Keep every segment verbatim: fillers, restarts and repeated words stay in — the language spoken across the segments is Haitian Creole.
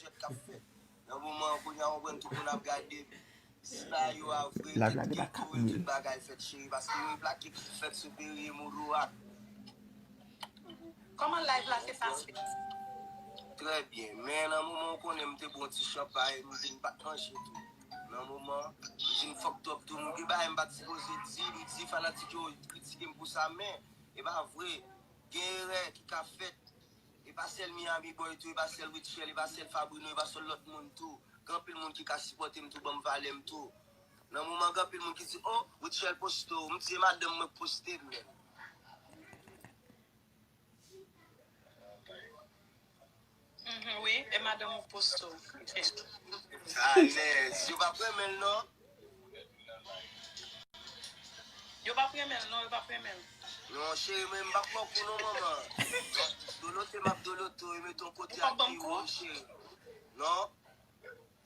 T-shirt k ap fèt. Nan moman an, kounye a, w konprann tout moun ap gade m. Si bagay yo a vre, tout geto e tout bagay fèt, cheri, paske yo plake ki fèt sou Perrier Moulouak. Kòman live la te pase? Trè byen, men nan moman w konnen m te bwè yon ti chanpay, m vin pa t manje tou. Nan moman, m vin fucked up tou, m gen bagay m pa t sipoze di, m di fanatik yo kritike m pou sa, men e pa vre. Gen erè ki ka fèt. E pa sèl Miami Boy tou, e pa sèl Rutshelle, e pa sèl Fabrino, e pa sèl lòt moun tou. Gen anpil moun ki ka sipòte m tou, ban m valè m tou. Nan moman, gen anpil moun ki di, oh, Rutshelle poste w. M di, e madanm mwen k poste m menm. Mhm, wi, e madanm ou k poste w. Ok. Alèz, yo p ap renmen l non. Yo p ap renmen l non, yo p ap renmen l. Non, cheri, mwen m p ap pran kou non, manman. Dolote m ap dolote w, e mete yon kote Ou p ap ak ban m ki kou? Wòl, cheri. Non.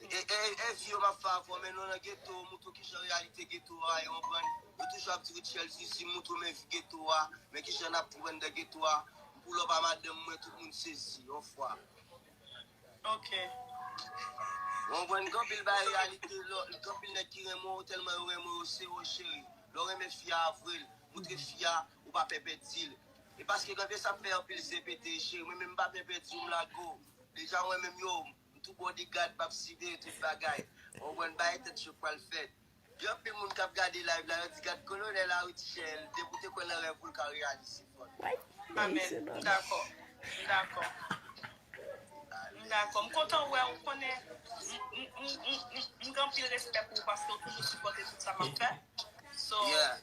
E, e, e vi yo m ap fè avè w, men nou nan geto, moutre w kijan reyalite geto a, e konprann. Yo toujou ap di Rutshelle Zizi, moutre w men vi geto a, men kijan n ap pran nan geto a. M pull up a madanm mwen, tout moun sezi, yon fwa. Ok. Ou konprann, gen anpil bagay reyalite, lò, gen anpil nèg ki renmen w, tèlman yo renmen w, yo sere w, cheri. Lè w renmen fi a, avwe l, moutre fi a, ou pa pè pèdi l. E paske gen anpil sa k fè anpil zen pete, cheri, mwen menm m pa pè pèdi w, m lage w. Deja mwen menm yo, m tou bodyguard, m ap siveye tout bagay. Ou konprann, bagay tèt cho k pral fèt. Gen anpil moun k ap gade live la, yo di gad kolonèl a Rutshelle, depi w te kwè nan rèv ou, l ka reyalize fò. Amèn. M dakò. M dakò. M dakò. M kontan wè w, konnen m, m, m, m, m, m gen anpil respè pou ou paske w toujou sipòte tout sa m ap fè. So, Yeah.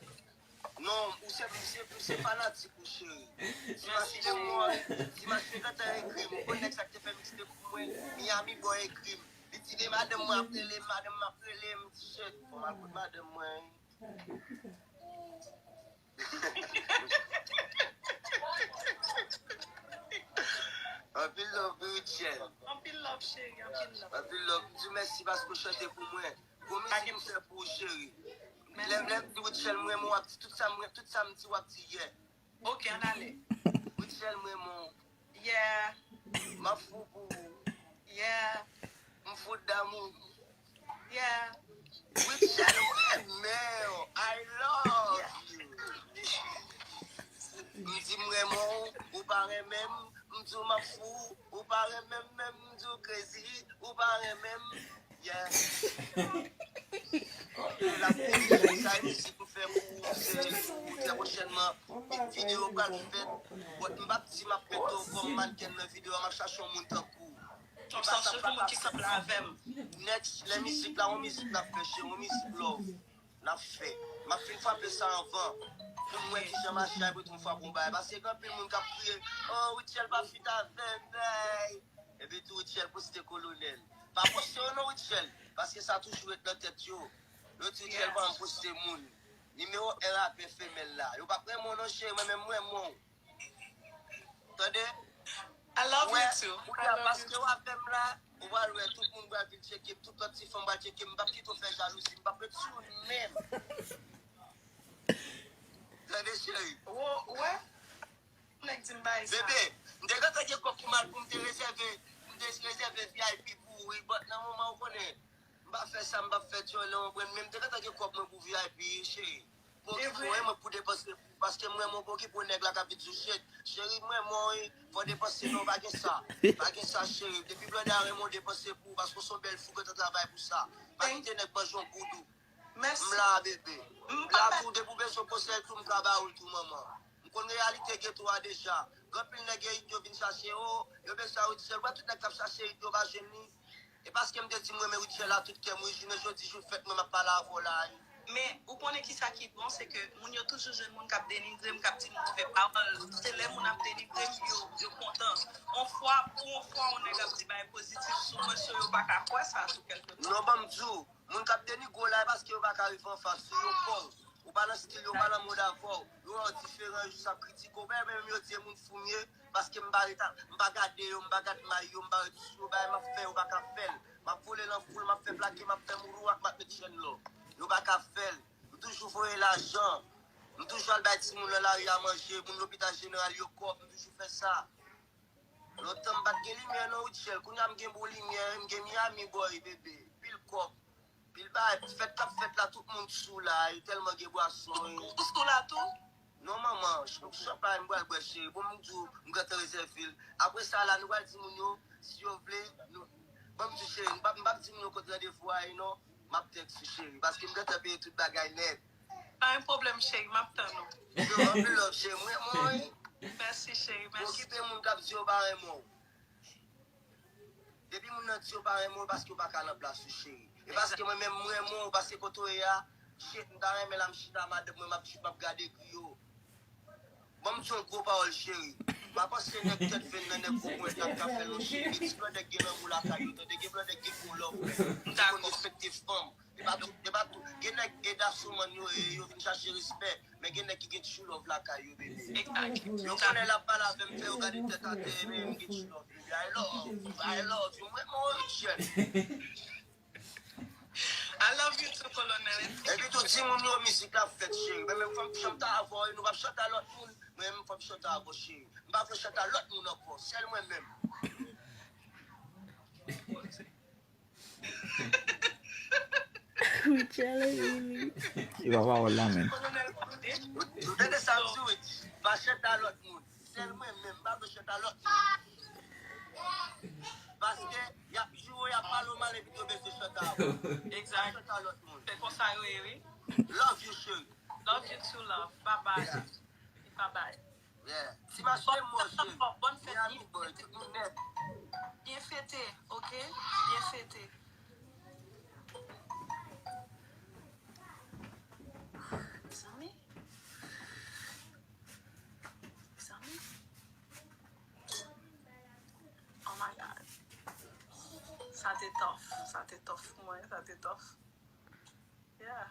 Non, ou se, ou se, ou se fanatik ou, cheri. Ti Machine mwen, Ti Machine gentan ekri m. Ou konn nèg sa k te fè mixtape pou mwen, Miami Boy ekri m. Li di de madanm mwen ap rele m, madanm mwen ap rele m, ti shit. Fò m al kote madanm mwen. Anpil love, Rutshelle. Anpil love, cheri, anpil love. Anpil love. M di w mèsi paske w chante pou mwen. Gwo mizik m fè pou ou, cheri. Lè, lè m di Rutshelle m renmen w, w ap di tout sa m, tout sa m di, w ap di yeah. Ok, ann ale. Rutshelle m renmen w. Yeah, M ap fou pou ou. yeah, M fou damou. yeah. Rutshelle m renmen w. I love you. M di m renmen w, ou pa renmen m. M di w m ap fou, ou pa renmen m menm. M di w crazy, ou pa renmen m. Yeah. L ap kouri, sa e mizik m fè pou ou, se pou ou trè pwochènman. Videyo pral fèt. But m p ap di m ap mete w kòm mannken nan videyo a, m ap chache yon moun tankou ou. Ou ap chache yon moun ki sanble avè m. Next, lè mizik la, yon mizik n ap fè, cheri, yon mizik love. N ap fè. M ap fin frape sa anvan. Pou m wè kijan mache a, epi tou m frape yon bagay. Paske gen anpil moun k ap kriye, oh, Rutshelle pa feat avè m, ey. Epi tou Rutshelle poste kolonèl. Pa poste yo non, Rutshelle, paske sa toujou ret nan tèt yo. Yo di Rutshelle pa janm poste moun. Nimewo en rapè femèl la. Yo p ap renmen w non, cheri, mwen menm m renmen w. Tande? I love Wè, you too. I kounye a, love paske you. W avè m la, ou pral wè, tout moun pral vin tcheke m, tout lòt ti fanm pral tcheke m, m p ap kite w fè jalouzi, m p ap ret sou ou menm. Tande, cheri. Wo, wè? Nèg di m bay sa. Bebe, m te gentan gen kòb pou m al pou m te rezève, m te rezève V I P pou ou, wi, but nan moman ou konnen, m pa fè sa, m p ap fè dyòlè, w konprann, men m te gentan gen kòb mwen pou V I P, cheri. Pokipo, e mwen pou depanse pou, paske m renmen w, pokipo nèg la k ap vin sou shit. Cheri, m renmen w, wi, fò depanse non, pa gen sa. Pa gen sa, cheri. Depi blòdè a renmen w, depanse pou ou, paske w se yon bèl fi, w gentan travay pou sa. Pa kite nèg manje yon goud ou. M la, bebe. M la tou, depi w bezwen konsèy tou, m ka ba ou l tou, manman. M konn reyalite geto a deja. Gen anpil nèg yo, yo vin chache, o, yo bezwen Rutshelle. Wè tout nèg k ap chache, yo pa jwenn li. E paske m te di m renmen Rutshelle a tout kè m, wi, jounen jodi, jou fèt mwen, m ap pale avè w la, wi. Men, ou konnen kisa ki bon, se ke moun yo toujou jwenn moun k ap denigre m, k ap di m move pawòl. Se lè moun ap denigre m, yo, yo kontan. On fwa, pou on fwa, on nèg ap di bagay pozitif sou mwen, so yo pa ka kwè sa sou kèlke tan. Non, ban m di w, moun k ap denigre w la, e paske yo pa ka rive anfas ou, yo pè w. Ou pa nan stil yo, ou pa nan mod avè w. Yo wè w diferan, yo jis ap kritike w. Menm yo di e moun fou m ye, paske m pa ret, m pa gade yo, m pa gad may yo, m pa ret sou yo, bagay m ap fè, yo pa ka fè l. M ap vole nan foul, m ap fè plake, m ap fè moulouak, m ap met chèn lò. Yo pa ka fè l. M toujou voye lajan. M toujou al bay timoun nan lari a manje, moun lopital jeneral yo kòb, m toujou fè sa. Lontan m pa t gen limyè non, Rutshelle. Kounye a m gen bon limyè, m gen Miami Boy, bebe. Pil kòb, pil bagay. Fèt k ap fèt la, tout moun sou la. E tèlman gen bwason. Ou sou la tou? Non, manman, ch- chanpay m pral bwè, cheri. Bon, m di w, m gentan rezève l. Apre sa la, nou pral di moun yo, si yo vle, nou. Bon, m di, cheri, m p ap, m p ap di moun yo kot randevou a ye non. M ap tèks ou, cheri, paske m gentan peye tout bagay nèt. Pa gen pwoblèm, cheri, m ap tann ou. Yo, anpil love, cheri, m renmen w, wi. Mèsi, cheri, mèsi. Okipe moun k ap di yo pa renmen w. Depi moun nan di yo pa renmen w, paske yo pa ka nan plas ou, cheri. E paske mwen menm, m renmen w, paske kote w ye a, shit, m ta renmen la, m chita madanm mwen, m ap, m ap gade griyo. Ban m di yon gwo pawòl, cheri. M pa panse nèg tèt venn nan, nèg gwo ponyèt la k ap fè l yon shit. Gen ti blòdè k gen lanmou lakay yo, tande, gen blòdè k gen gwo love. M dakò. Ki konn respekte fanm. E pa tout, e pa tout. Gen nèg e dasomann yo ye, yo vin chache respè. Men gen nèg ki gen true love lakay yo, bebe. Yo konnen l ap pale avè m, fè yo gade tèt atè, men m gen true love, bebe. I love, I love you. Mwen, mwen, jèn. I love you too, Colonel. Epi tou, di moun yo mizik la fèt, cheri. Men menm fò m chante avè w, nou p ap chante a lòt moun. Mwen menm fò m chante avè w, cheri. M pa vle chante a lòt moun ankò, sèl mwen menm. Rutshelle, Lili. E pa pawòl la, men. Ou tande sa m di w? Pa chante a lòt moun. Sèl mwen menm, m pa vle chante a lòt moun. Paske y ap joure, y ap pale w mal epi yo bezwen chante avè w. Egzak. Chante a lòt moun. Se konsa yo ye, wi. Love you, cheri. Love you too, love. Bye bye. Bye bye. Yeah. Ti mache mò, cheri. Bòn fèt. Miami boy, tout moun nèt. Byen fete, oke? Byen fete. Mezanmi. Mezanmi. Oh my God. Sa te tough. Sa te tough pou mwen. Sa te tough. Yeah.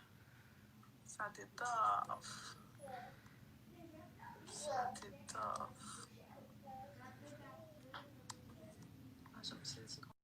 Sa te tough. Sa te tough. Mwen janm se